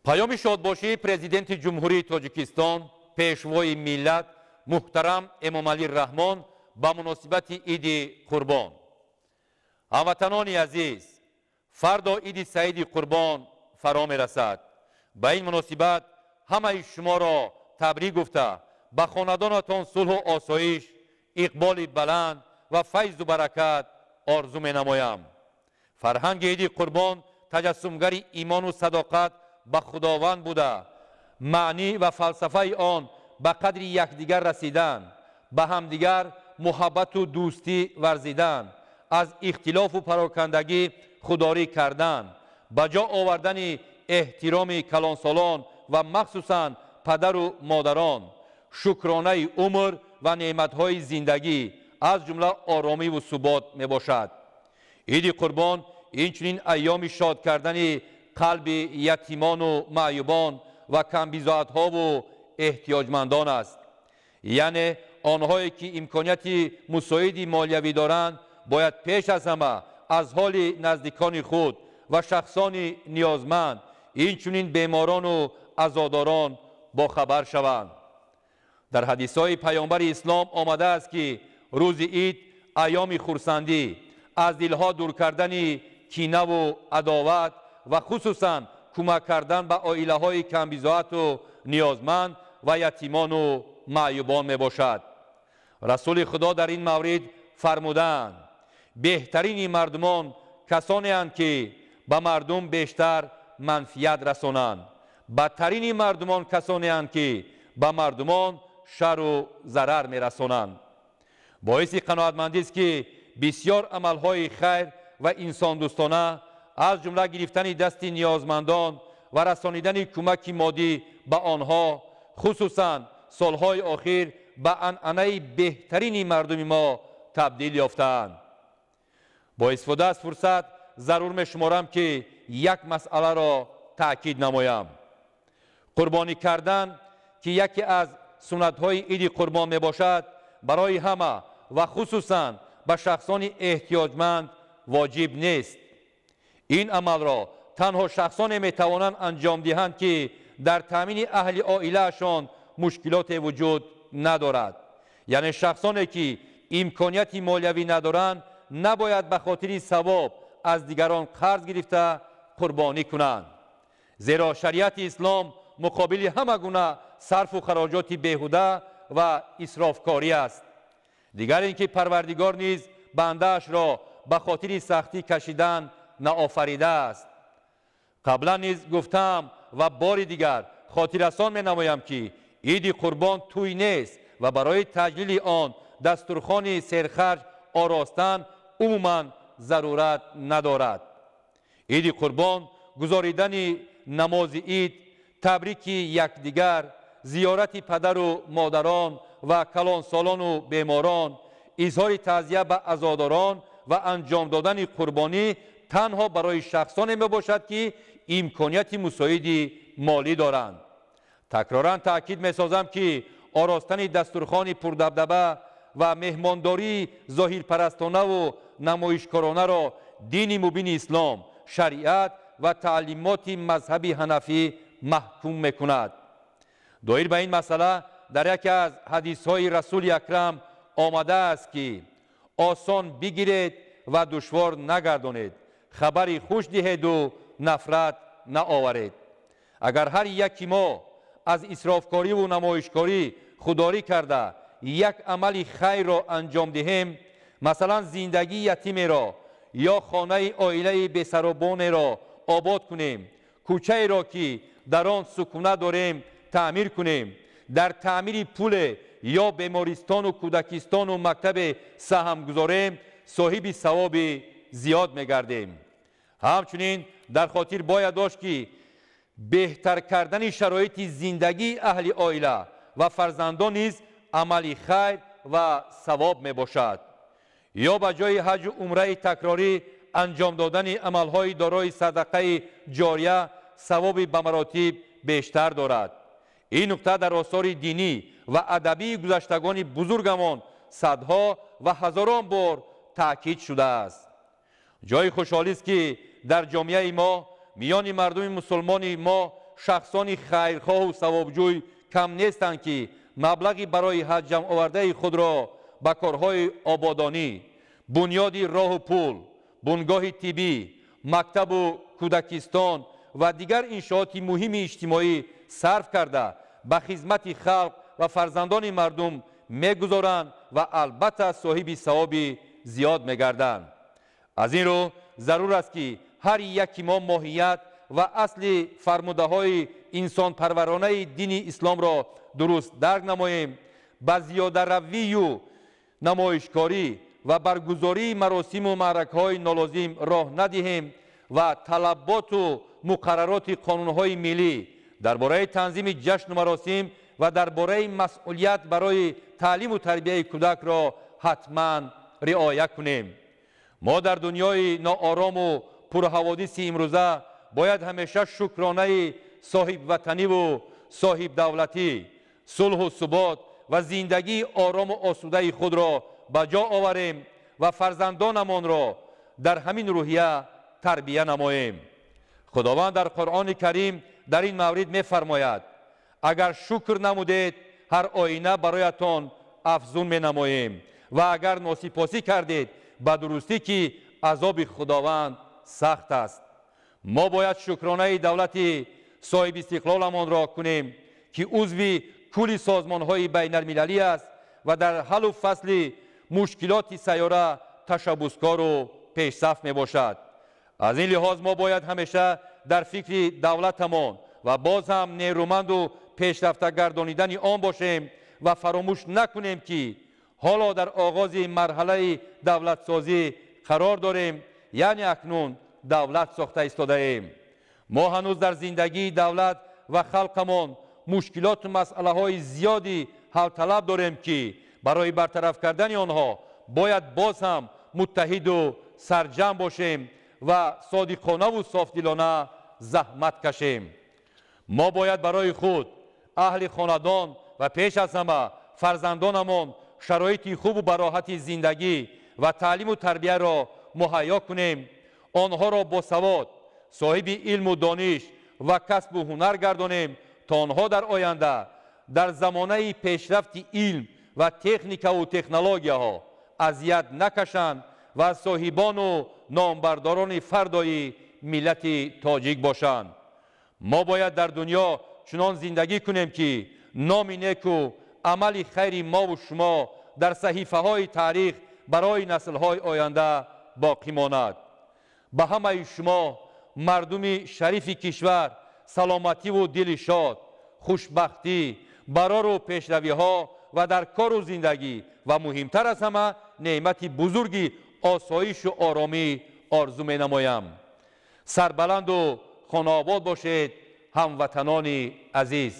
Паёми шодбошии Президенти Ҷумҳурии Тоҷикистон, Пешвои миллат муҳтарам Эмомалӣ Раҳмон ба муносибати Иди Қурбон. Ҳамватанони азиз, фардо Иди Саиди Қурбон фаро мерасад. Ба ин муносибат ҳамаи шуморо табрик гуфта, ба хонадонатон сулҳу осоиш, иқболи баланд ва файзу баракат орзу менамоям. Фарҳанги Иди Қурбон таҷассумгари имону садоқат ба Худованд буда, маънӣ ва фалсафаи он ба қадри якдигар расидан, ба ҳамдигар муҳаббату дӯстӣ варзидан, аз ихтилофу парокандагӣ худдорӣ кардан, ба ҷо овардани эҳтироми калонсолон ва махсусан падару модарон, шукронаи умр ва неъматҳои зиндагӣ, аз ҷумла оромиву субот мебошад. Иди Қурбон инчунин айёми шод кардани қалби ятимону маъюбон ва камбизоатҳову эҳтиёҷмандон аст. Яъне онҳое ки имконияти мусоиди молиявӣ доранд, бояд пеш аз ҳама аз ҳоли наздикони худ ва шахсони ниёзманд, инчунин беморону азодорон бохабар шаванд. Дар ҳадисҳои Паёмбари Ислом омадааст, ки рӯзи ид айёми хурсандӣ, аз дилҳо дур кардани кинаву адоват ва хусусан кӯмак кардан ба оилаҳои камбизоату ниёзманд ва ятимону маъюбон мебошад. Расули Худо дар ин маврид фармудаанд: беҳтарини мардумон касонеанд, ки ба мардум бештар манфиат расонанд, бадтарини мардумон касонеанд, ки ба мардумон шарру зарар мерасонанд. Боиси қаноатмандист, ки бисёр амалҳои хайр ва инсондӯстона, аз ҷумла гирифтани дасти ниёзмандон ва расонидани кӯмаки моддӣ ба онҳо, хусусан солҳои охир ба анъанаи беҳтарини мардуми мо табдил ёфтаанд. Бо истифода аз фурсат зарур мешуморам, ки як масъаларо таъкид намоям. Қурбонӣ кардан, ки яке аз суннатҳои Иди Қурбон мебошад, барои ҳама ва хусусан ба шахсони эҳтиёҷманд воҷиб нест. Ин амалро танҳо шахсоне метавонанд анҷом диҳанд, ки дар таъмини аҳли оилаашон мушкилоте вуҷуд надорад. Яъне шахсоне ки имконияти молиявӣ надоранд, набояд ба хотири савоб аз дигарон қарз гирифта қурбонӣ кунанд. Зеро шариати ислом муқобили ҳама гуна сарфу хароҷоти беҳуда ва исрофкорӣ аст. Дигар ин ки Парвардигор низ бандаашро ба хотири сахтӣ кашидан наофаридааст. Қаблан низ гуфтам ва бори дигар хотиррасон менамоям, ки Иди Қурбон тӯй нест ва барои таҷлили он дастурхони серхарҷ оростан умуман зарурат надорад. Иди Қурбон гузоридани намози ид, табрики якдигар, зиёрати падару модарон ва калонсолону беморон, изҳори таъзия ба азодорон ва анҷом додани қурбонӣ танҳо барои шахсоне мебошад, ки имконияти мусоиди молӣ доранд. Такроран таъкид месозам, ки оростани дастурхони пурдабдаба ва меҳмондории зоҳирпарастонаву намоишкоронаро дини мубини ислом, шариат ва таълимоти мазҳаби ҳанафӣ маҳкум мекунад. Доир ба ин масъала дар яке аз ҳадисҳои Расули Акрам омадааст, ки осон бигиред ва душвор нагардонед, хабари хуш диҳеду нафрат наоваред. Агар ҳар яки мо аз исрофкориву намоишкорӣ худдорӣ карда, як амали хайрро анҷом диҳем, масалан зиндагии ятимеро ё хонаи оилаи бесаробонеро обод кунем, кӯчаеро ки дар он сукунат дорем таъмир кунем, дар таъмири пуле ё бемористону кӯдакистону мактабе саҳм гузорем, соҳиби савоби зиёд мегардем. Ҳамчунин дар хотир бояд дошт, ки беҳтар кардани шароити зиндагии аҳли оила ва фарзандон низ амали хайр ва савоб мебошад. Ё ба ҷои ҳаҷу умраи такрорӣ анҷом додани амалҳои дорои садақаи ҷория савоби ба маротиб бештар дорад. Ин нукта дар осори динӣ ва адабии гузаштагони бузургамон садҳо ва ҳазорон бор таъкид шудааст. Ҷои хушҳолист, ки дар ҷомеаи мо, миёни мардуми мусулмони мо, шахсони хайрхоҳу савобҷӯй кам нестанд, ки маблағи барои ҳаҷ ҷамъовардаи худро ба корҳои ободонӣ, бунёди роҳу пул, бунгоҳи тиббӣ, мактабу кӯдакистон ва дигар иншооти муҳими иҷтимоӣ сарф карда ба хизмати халқ ва фарзандони мардум мегузоранд ва албатта соҳиби савоби зиёд мегарданд. Аз ин рӯ зарур аст, ки ҳар яки мо моҳият ва асли фармудаҳои инсонпарваронаи дини исломро дуруст дарк намоем, ба зиёдаравию намоишкорӣ ва баргузории маросиму маъракаҳои нолозим роҳ надиҳем ва талаботу муқаррароти қонунҳои миллӣ дар бораи танзими ҷашну маросим ва дар бораи масъулият барои таълиму тарбияи кӯдакро ҳатман риоя кунем. Мо дар дунёи ноорому пурҳаводиси имрӯза бояд ҳамеша шукронаи соҳибватаниву соҳибдавлатӣ, сулҳу субот ва зиндагии орому осудаи худро ба ҷо оварем ва фарзандонамонро дар ҳамин рӯҳия тарбия намоем. Худованд дар Қуръони Карим дар ин маврид мефармояд: агар шукр намудед, ҳар оина бароятон афзун менамоем ва агар носипосӣ кардед, ба дурустӣ ки азоби Худованд сахт аст. Мо бояд шукронаи давлати соҳибистиқлоламонро кунем, ки узви кулли созмонҳои байналмилалӣ аст ва дар ҳаллу фасли мушкилоти сайёра ташаббускору пешсаф мебошад. Аз ин лиҳоз мо бояд ҳамеша дар фикри давлатамон ва боз ҳам нерӯманду пешрафта гардонидани он бошем ва фаромӯш накунем, ки ҳоло дар оғози марҳалаи давлатсозӣ қарор дорем, яъне акнун давлат сохта истодаем. Мо ҳанӯз дар зиндагии давлат ва халқамон мушкилоту масъалаҳои зиёди ҳалталаб дорем, ки барои бартараф кардани онҳо бояд боз ҳам муттаҳиду сарҷамъ бошем ва содиқонаву софдилона заҳмат кашем. Мо бояд барои худ, аҳли хонадон ва пеш аз ҳама фарзандонамон шароити хубу бароҳати зиндагӣ ва таълиму тарбияро муҳайё кунем, онҳоро босавод, соҳиби илму дониш ва касбу ҳунар гардонем, то онҳо дар оянда дар замонаи пешрафти илм ва техникаву технологияҳо азият накашанд ва соҳибону номбардорони фардои миллати тоҷик бошанд. Мо бояд дар дунё чунон зиндагӣ кунем, ки номи неку амали хайри мову шумо дар саҳифаҳои таърих барои наслҳои оянда боқӣ монад. Ба ҳамаи шумо мардуми шарифи кишвар саломативу дили шод, хушбахтӣ, барору пешравиҳо ва дар кору зиндагӣ ва муҳимтар аз ҳама неъмати бузурги осоишу оромӣ орзу менамоям. Сарбаланду хонаобод бошед, ҳамватанони азиз.